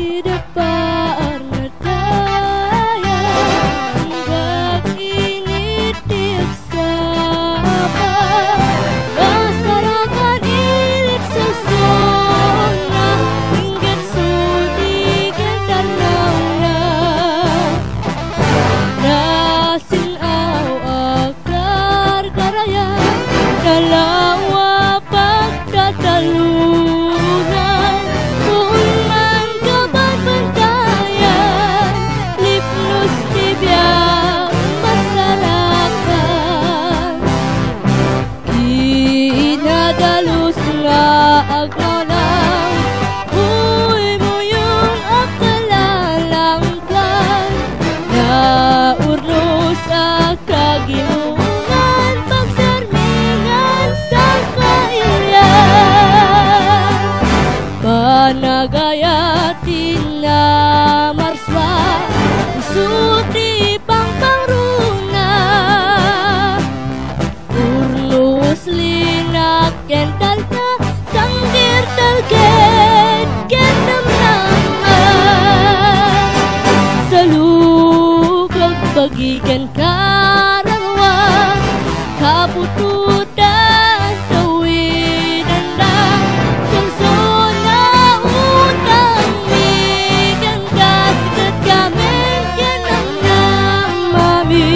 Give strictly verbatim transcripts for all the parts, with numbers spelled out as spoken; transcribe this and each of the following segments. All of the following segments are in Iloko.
Ti depar nadaya, inggak init ti agsapa. Masarakan init salsona, inggak sudi ken tarnawna. Nasin-aw a karkarayan, nalawa pagtatalunan, poon man kabanbantayan, lipnos ti biag masarakan. Kinadalus nga aglawlaw, buy-buyong a kalalangkan, naurnos a kagimongan, pagsarmingan, sangkailian. Panagayat ti namarsua, isu ti pangpangruna. Urnos linak ken talna, sanggir talged ken namnama. Salukag bagi ken kararua, kaputotan tawidenda. Salsona utangmi, ken kas ket gamin ken namnamami.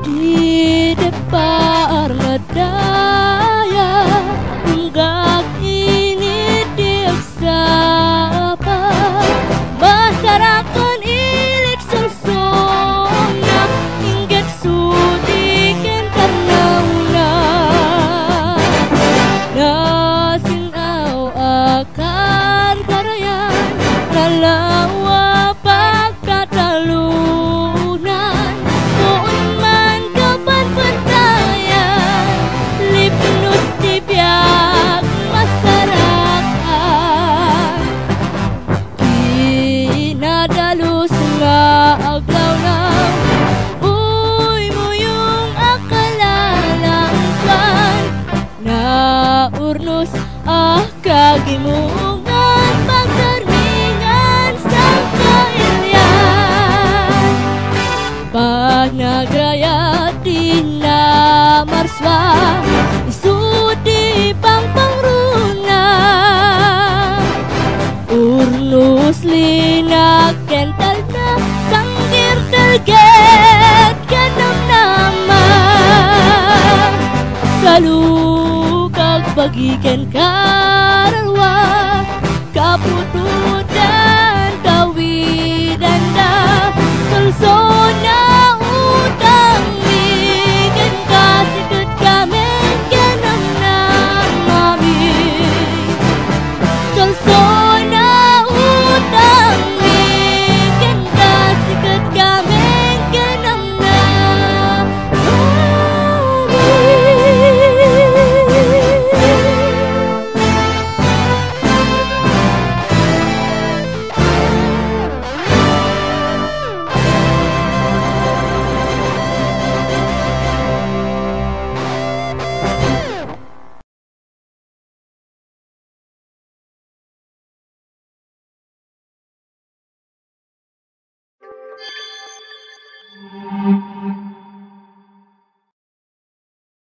Ti depar nadaya, inggak init ti agsapa. Masarakan init salsona, inggak sudi ken tarnawna. Nasin-aw a karkarayan, nalawa pagtatalunan, poon man kabanbantayan, lipnos ti biag masarakan. Kinadalus nga aglawlaw, buy-buyong a kalalangkan, naurnos a kagimongan, pagsarmingan, sangkailian. Panagayat ti namarsua, isu ti pangpangruna. Urnos linak ken talna, sanggir talged ken namnama. Salukag bagi ken kararua, kaputotan tawidenda. Salsona utangmi, ken kas ket gamin ken namnamami. Salsona utangmi, ken kas ket gamin ken namnamami.